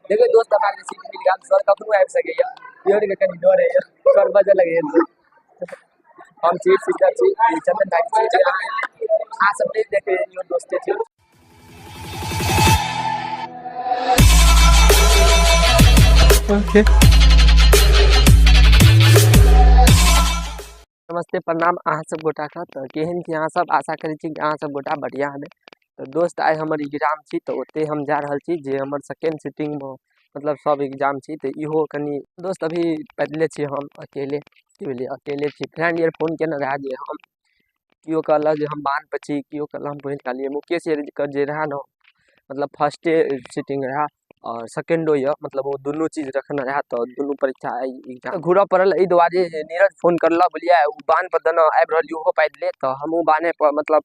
देखियौ दोस्त, हमरा आरके सीट मिल गेल। सर कखनो आबि सकैया, इहो के कनि डर होइया, सर बजऽ लगैया। हम छी सिद्धर छी, ई चंदन भाई छी, अहाँ सब नहि देखै इहो दोस्ते छी। Okay. नमस्ते, प्रणाम अहाँ सब गोटा के। तऽ केहन छी अहाँ सब? आशा करै छी कि अहाँ सब गोटा बढ़िआँ हेबै। तऽ दोस्त, आइ हमर एग्जाम छी, तऽ ओतहि हम जा रहल छी जे हमर सेकेंड सिटिंगमे मतलब सब एग्जाम छी। तऽ इहो कनि दोस्त अभी पैदले छी हम अकेले, की बुझलियै, अकेले छी। फ्रेंड यार फोन केने रहए जे हम, केओ कहलक जे हम बान्हपर छी, केओ कहलक हम पहुँच गेलियै। मुकेश आरके जे रहए ने, मतलब फर्स्टे सिटिंग रहए आओर सेकेंडो यऽ, मतलब ओ दुनू चीज रखने रहए, तऽ दुनू परीक्षा एग्जाम घुरऽ पड़ल। एहि दुआरे जे नीरज फोन करलक, बुझलियै, ओ बान्हपर देने आबि रहल ओहो पैदले, तऽ हमहूँ बान्हेपर मतलब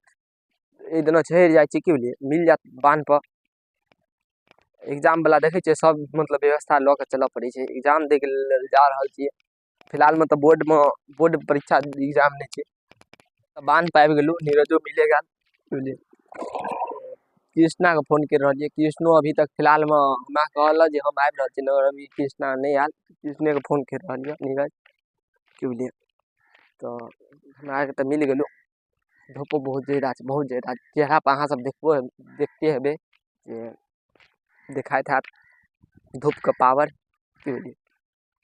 एहि दिना चढ़ि जाइ छी, की बुझलियै, मिल जायत बान्हपर। एग्जामवला देखै छियै सब मतलब व्यवस्था लऽ कऽ चलऽ पड़ै छै। एग्जाम दैके लेल जा रहल छियै। फिलहालमे तऽ बोर्डमे बोर्ड परीक्षा एग्जाम नहि छै। तऽ बान्हपर आबि गेलहुँ, नीरजो मिले गेल, बुझलियै। कृष्णाके फोन करि रहलियै, कृष्णो अभी तक फिलहालमे हमरा कहलक जे हम आबि रहल छी, मगर अभी कृष्णा नहि आयल। कृष्णेके फोन करि रहल यऽ नीरज, की बुझलियै। तऽ हमरा आरके तऽ मिल गेलहुँ। धूपो बहुत जादा छै, बहुत जादा। चेहरापर अहाँ सब देखबो देखते हेबै जे देखाइत हैत धूपके पावर, की बुझलियै।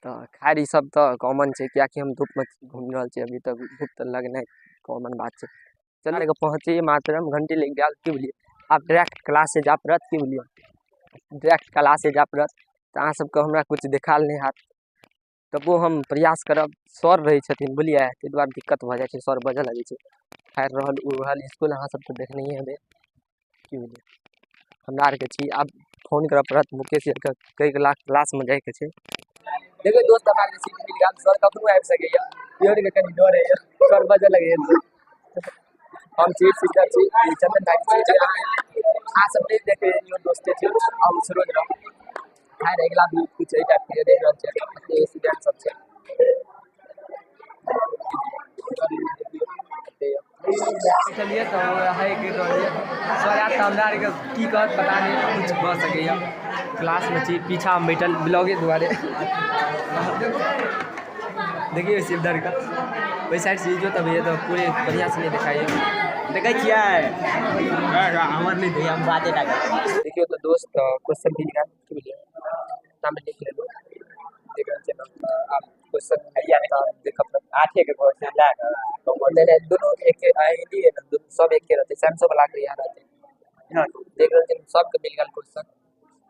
तऽ खैर ई सब तऽ कॉमन छै, किएकि हम धूपमे घूमि रहल छी अभी तक धूप तऽ लगनाइ कॉमन बात छै। चलू पहुँचे मात्रम घण्टी लागि गेल, की बुझलियै। आब डायरेक्ट क्लासे जाय पड़त, की बुझलियै, डायरेक्ट क्लासे जाय पड़त। तऽ अहाँ सबके हमरा किछु देखायल नहि हैत, तबो हम प्रयास करब। सर रहै छथिन, बुझलियै, ताहि दुआरे दिक्कत भऽ जाइ छै, सर बजऽ लगै छै। खैर रहल ओ रहल इसकुल, अहाँ सब तऽ देखनहिए हेबै, की बुझलियै। हमरा आरके छी आब फोन करऽ पड़त मुकेश आरके, कै क्लासमे जाइके छै। देखियौ दोस्त, हमरा आरके सीट मिल गेल। सर कखनो आबि सकैया, इहो के कनि डर होइया, सर बजऽ लगैया। हम छी सिद्धर छी, ई चंदन भाई छी, अहाँ सब नहि देखै इहो दोस्ते छी। हम सरोज रह। खैर अगिला भी कुछ एहि टाइपके देख रहल छियै, स्टूडेंट सब छै। चलिए तऽ है गिर रहल यऽ सर आयत तऽ हमरा आरके की कहत पता नहि, किछु भऽ सकैए। क्लासमे छी, पीछा हम बैठल ब्लॉगे दुआरे। देखियौ शिवधरके ओहि साइडसँ इजोत अबैए तऽ पूरे बढ़िआँसँ नहि देखाइए। देखै छियै हमर नहि दैया, हम बाते टा करबै। देखियौ तऽ दोस्त, क्वेश्चन मिल गेल, की बुझलियै, नाम लिख लेलहुँ। देख रहल छियै, आब क्वेश्चन हैया तऽ देखऽ पड़त। आठे के क्वेश्चन लए कऽ नहि नहि, दुनू एके हिंदी है ने, दुनू सब एके रहतै, साइंसो वाला के इएह रहतै। देख रहल छियै, सबके मिल गेल क्वेश्चन।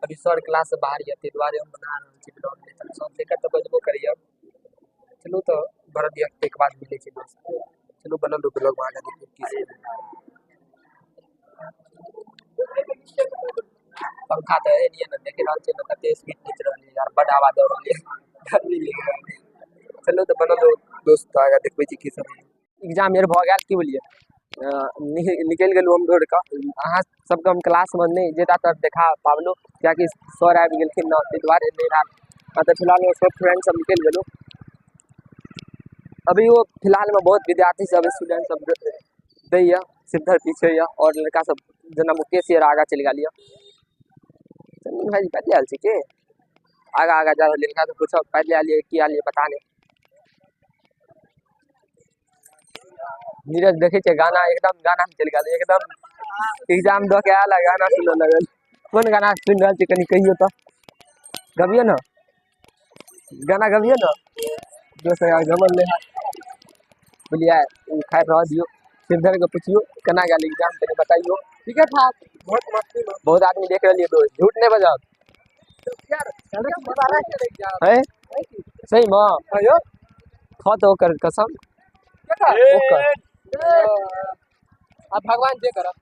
अभी सर क्लास से बाहर यऽ, ताहि दुआरे हम बना रहल छी ब्लॉग, नहि तऽ सर देखत तऽ बजबो करैए। चलू तऽ भरत दिअ, ताहिके बाद मिलै छै दोस्त। चलू बनल रहू ब्लॉगमे, आगाँ देखियौ की सब। पंखा तऽ एलियै ने, देख रहल छियै ने कते स्पीड घीच रहल यऽ यार, बड हवा दऽ रहल यऽ, गर्मी लागि रहल यऽ। चलू तऽ बनल रहू दोस्त, आगाँ देखबै छी की सब। एग्जाम आर भऽ गेल, की बुझलियै, निकलि गेलहुँ हम दौड़ कऽ। अहाँ सबके हम क्लासमे नहि ज्यादातर देखा पाबलहुँ, किएकि सर आबि गेलखिन ने, ताहि दुआरे नहि रहल। तऽ फिलहालमे सब फ्रेंड सब निकलि गेलहुँ। अभी ओ फिलहालमे बहुत विद्यार्थी सब स्टूडेंट सब दैए, सिद्धर पीछे यऽ आओर लड़का सब जेना मुकेश आर आगाँ चलि गेल यऽ। चंदन भाईजी पैदले आयल छै की? आगाँ आगाँ जा रहल हिनका से पूछब पैदले आयल की आयल, पता नहि। नीरज देखै छै गाना, एकदम गाना मे चलि गेल, एकदम एग्जाम दऽ के आयल आ गाना सुनऽ लगल। कोन गाना सुनि रहल छी, कनि कहियौ तऽ, गबियौ ने गाना, गबियौ ने दोस्त। गबल नहि हैत, बुझलियै। ओ खैर रहऽ दियौ, शिवधर के पुछियौ केना गेल एग्जाम, कनि बताइयौ। ठीके ठाक, बहुत मस्ती। बहुत आदमी देख रहलियै दोस्त, झूठ नहि बजब है, सही मे खा तऽ ओकर कसम ओकर। अब भगवान जे करब।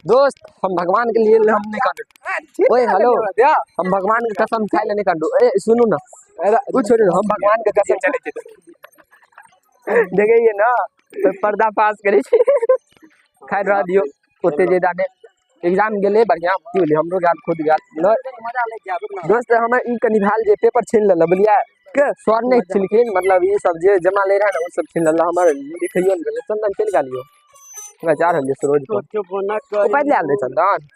दोस्त, हम भगवान के लिए हम नहीं काटू। ओए हेलो, हम भगवान के कसम खाइ ले नहीं काटू। ए सुनू ना, ओ छोड़ू, हम भगवान के कसम चलै छै। देखिए ना तो पर्दा पास करै छै। खैर रह दियौ, ओते ज्यादा नहि। एग्जाम गेलै बढ़िआँ, की भेलै, हमरो गेल, खुद गेल। दोस्त, हमर ई कनि भेल जे पेपर छीन लेलक, बुझलियै के, सर नहि छिलखिन, मतलब ई सब जे जमा लै रहै ने ओ सब छीन लेलक, हमर लिखैयो नहि देलक। चंदन चलि गेल यौ, हमरा जा रहल यऽ सरोज पर। ओ पैदले आयल रहै चंदन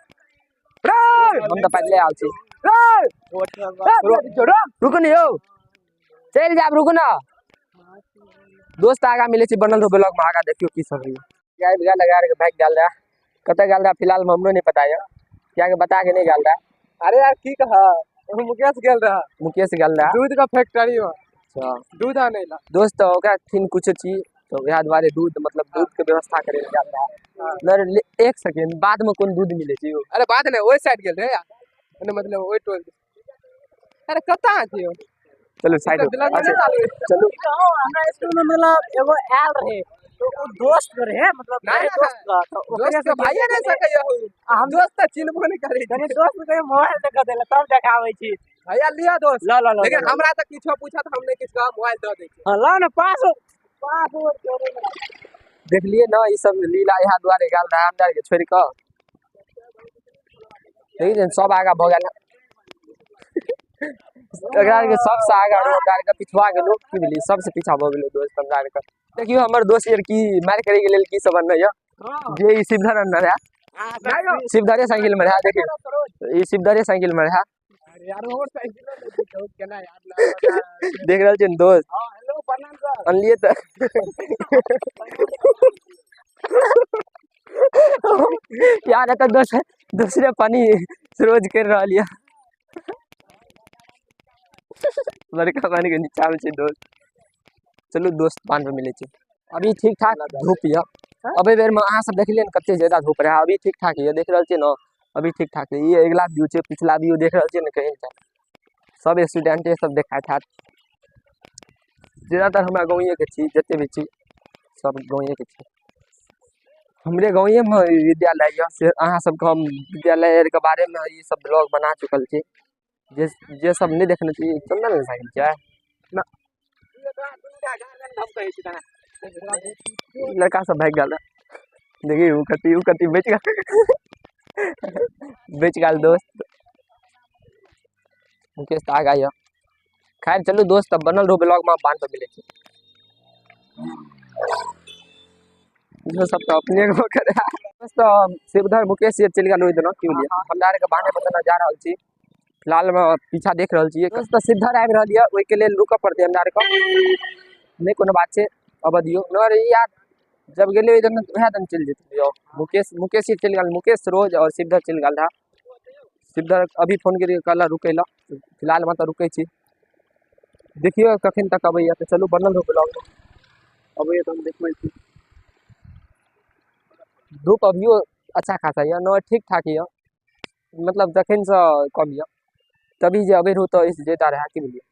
रे, हम तऽ पैदले आयल छी रे। रुकू ने यौ, चलि जायब, रुकू ने दोस्त। आगा मिलै छी, बनल रहू ब्लॉग में। आगा देखियौ की सब होइए। आबि गेल, लगा के भागि गेल रहे। कतऽ गेल रहे फिलहाल में हमरो नहि पता यऽ, कियाकि बता के नहि गेल रहे। अरे यार की कहा, मुकेश गेल रहा। मुकेश गेल रहे दूध का फैक्ट्री में। अच्छा, दूध आने ला दोस्त। ओकरा थिन कुछ चीज, तऽ वएह दुआरे दूध, मतलब दूध के व्यवस्था करे लए गेल रहे। नहि, एक सेकेंड, बाद में कोन दूध मिलै छै यौ? अरे बात नहीं, ओहि साइड गेल रहे यार, मतलब ओहि टोल। अरे कतऽ छियौ? चलू साइड। अच्छा, चलू। हमरा स्कूल में मतलब एगो आयल रहे, तो उ दोस्त के रहे, मतलब ना, ना, दोस्त का, तो ओकरे दोस्त के से भाइये नहीं सकैया हो। हम दोस्त तऽ चिन्हबो नहीं करै। कनी दोस्त के मोबाइल देखा देला, तब देखाबै छी। भैया लिअ दोस्त। ल ल ल। लेकिन हमरा तऽ किछो पूछत, हम नहि किछु कहब, मोबाइल दऽ दै छी। हां, ला ने, पास हो, पास हो। देखलियै ने ई सब लीला, इएह दुआरे गेल रहे हमरा आरके छोड़ि कऽ। देखिए, सब आगा भऽ गेल, एकरा आरके सबसँ आगा रहू, हमरा आरके पिछुआ गेलहुँ। की भेलै, सबसँ पीछा भऽ गेलहुँ दोस्त हमरा आरके। देखियौ हमर दोस्त आर की मारि करैके लेल की सब अनने यऽ, जे ई शिवधर अनने रहए, शिवधरे साइकिल में रहए। देखियौ, ई शिवधरे साइकिल में रहए। अरे यार, हमर साइकिल नहि छै, केना यार? देख रहल छियै ने दोस्त? हां, हेलो, प्रणाम सर। अनलियै तऽ यार, एतऽ दोसर दोसरे पानी रोज करि रहल यऽ। बड़का पानी के नीचा मे छै दोस्त। चलू दोस्त, पान पर मिलै छै। अभी ठीक ठाक धूप यऽ। अबे बेर में अहाँ सब देखलियै ने कते ज्यादा धूप रहै। अभी ठीक ठाक यऽ, देख रहल छियै ने? अभी ठीक ठाक यऽ। ई अगिला व्यू छै, पिछला व्यू देख रहल छियै ने? केहन छै, सब स्टूडेंटे सब देखाइत हैत। ज्यादातर हमरा गाँवेके छी, जते भी छी सब गाँवेके छी। हमरे गाँवेमे ई विद्यालय यऽ, से अहाँ सबके हम विद्यालय आरके बारेमे ई सब ब्लॉग बना चुकल छी। जे जे सब नहि देखने छी। चंदन ने साइकिल छै ना। लड़का सब भागि गेल। देखी, ओ कति, ओ कति बचि गेल, बचि गेल दोस्त। मुकेश तऽ आगा यऽ। खैर चलू दोस्त, तब बनल रहू ब्लॉगमे, बांध पर मिलै छी। इहो सब तऽ अपने गाँव के रहए दोस्त। शिवधर, मुकेश ये चलि गेल ओहि दिना, की बुझलियै? हमरा आरके बान्हे पर जेना जा रहल छी, फिलहालमे पीछा देख रहल छियै दोस्त। शिवधर आबि रहल यऽ, ओहिके लेल रुकऽ पड़तै हमरा आरके। नहि कोनो बात छै, अबऽ दियौ न रे यार। जब गेलै ओहि दिन, वएह दिन चलि जेतै यौ। मुकेश, मुकेश ही चलि गेल। मुकेश रोज आओर शिवधर चलि गेल रहए। शिवधर अभी फोन करिके कहलक रुकै लए, फिलहालमे तऽ रुकै छी। देखियौ कखन तक अबैया। तऽ चलू, बनल रहू ब्लॉगमे, अबैया तऽ हम देखबै छी। धूप अभियो अच्छा खासा यऽ न? ठीक ठाक यऽ, मतलब जखनसँ कम यऽ। तभी जे अबै रहू तऽ एहिसँ ज्यादा रहए, की बुझलियै?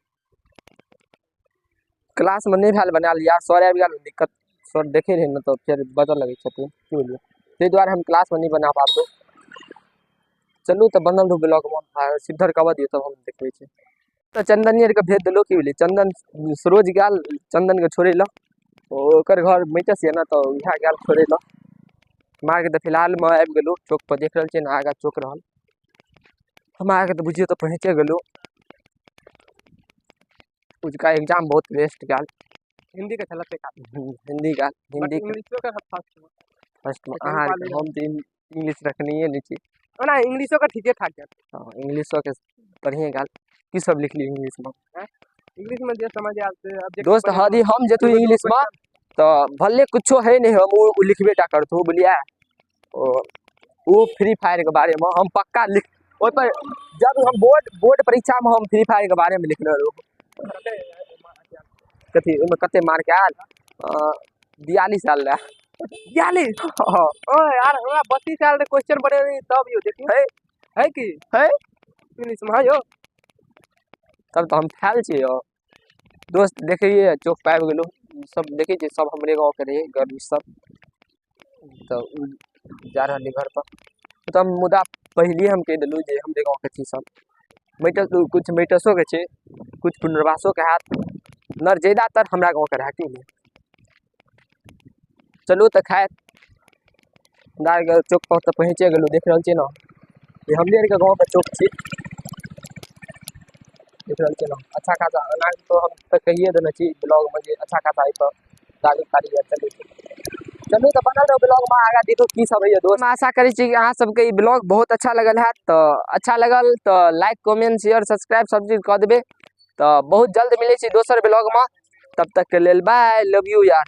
क्लासमे नहि भेल बनायल यार, सर आबि गेल, दिक्कत। सर देखै रहै ने तऽ फेर बजऽ लगै छथिन, की बुझलियै? ताहि दुआरे हम क्लासमे नहि बना पाबलहुँ। चलू तऽ बनल रहू ब्लॉगमे। आ शिवधरके अबऽ दियौ, तब हम देखबै छी। तऽ चंदनी आरके भेज देलहुँ, की बुझलियै? चंदन सरोज गेल चंदनके छोड़ै लए। ओकर घर मैटस यऽ ने, तऽ इएह गेल छोड़ै लए। हमरा आरके तऽ फिलहालमे आबि गेलहुँ चौक पर। देख रहल छियै ने, आगाँ चौक रहल। हमरा आरके तऽ बुझियौ तऽ पहुँचे गेलहुँ। उजुका एग्जाम बहुत बेस्ट गेल। हिंदी के छलक। हिंदी गेल, हिंदी। इंग्लिशो के फर्स्ट। फर्स्टमे सेकंड अहाँ आरके। पाली। हम तऽ इंग्लिश रखनहिए नहि छी। ओना इंग्लिशो के ठीके ठाक गेल। हँ, इंग्लिशोके बढ़िएँ गेल। की सब लिखली इंग्लिशमे? इंग्लिश में जे समझ आयल से अब जे। दोस्त, यदि हम जेतू इंग्लिशमे तऽ भले कुछो है नहि, हम ओ लिखबे टा करतू, बुझलियै? ओ ओ फ्री फायरके बारेमे हम पक्का लिख। ओहिपर जब हम बोर्ड बोर्ड परीक्षामे हम फ्री फायरके बारेमे लिखने रहूँ। कथी, ओहिमे कते मार्क आयल? 42 आयल रहए। 42? हँ। ओ यार, हमरा 32 आयल रहे। क्वेश्चन बने रही तब यौ, देखियौ। है। है की? है। इंग्लिश में यौ। तब तऽ हम फैल छियै यौ दोस्त। देखिए, चौक पर आबि गेलहुँ। सब देखै छियै, सब हमरे गाँवके रहै गर्ल सब। तऽ उ जा रहली घर पर तऽ मुदा पहिलिये हम कहि देलहुँ जे हमरे गाँवके छी सब। मैटस, किछु मैटसोके छै, किछु पुनर्वासोके हैत नर, ज्यादातर हमरा गाँवके रहए, की बुझलियै? चलू तऽ खैर, हमरा आरके चौक पर तऽ पहुँचे गेलहुँ। देख रहल छियै ने, ई हमरे आरके गाँवके चौक छी। देख रहल छियै ने, अच्छा खासा। एना तऽ हम तऽ कहिए देने छी ब्लॉगमे जे अच्छा खासा एहिपर गाड़ी ताड़ी आर चलै छै। चलू तऽ बनल रहू ब्लॉगमे, आगाँ देखू की सब होइए दोस्त। आशा करै छी कि अहाँ सबके ई ब्लॉग बहुत अच्छा लगल हैत। तऽ अच्छा लगल तऽ लाइक, कमेंट, शेयर, सब्सक्राइब सब चीज कऽ देबै। तऽ बहुत जल्द मिलै छी दोसर ब्लॉगमे, तब तकके लेल बाय, लव यू यार।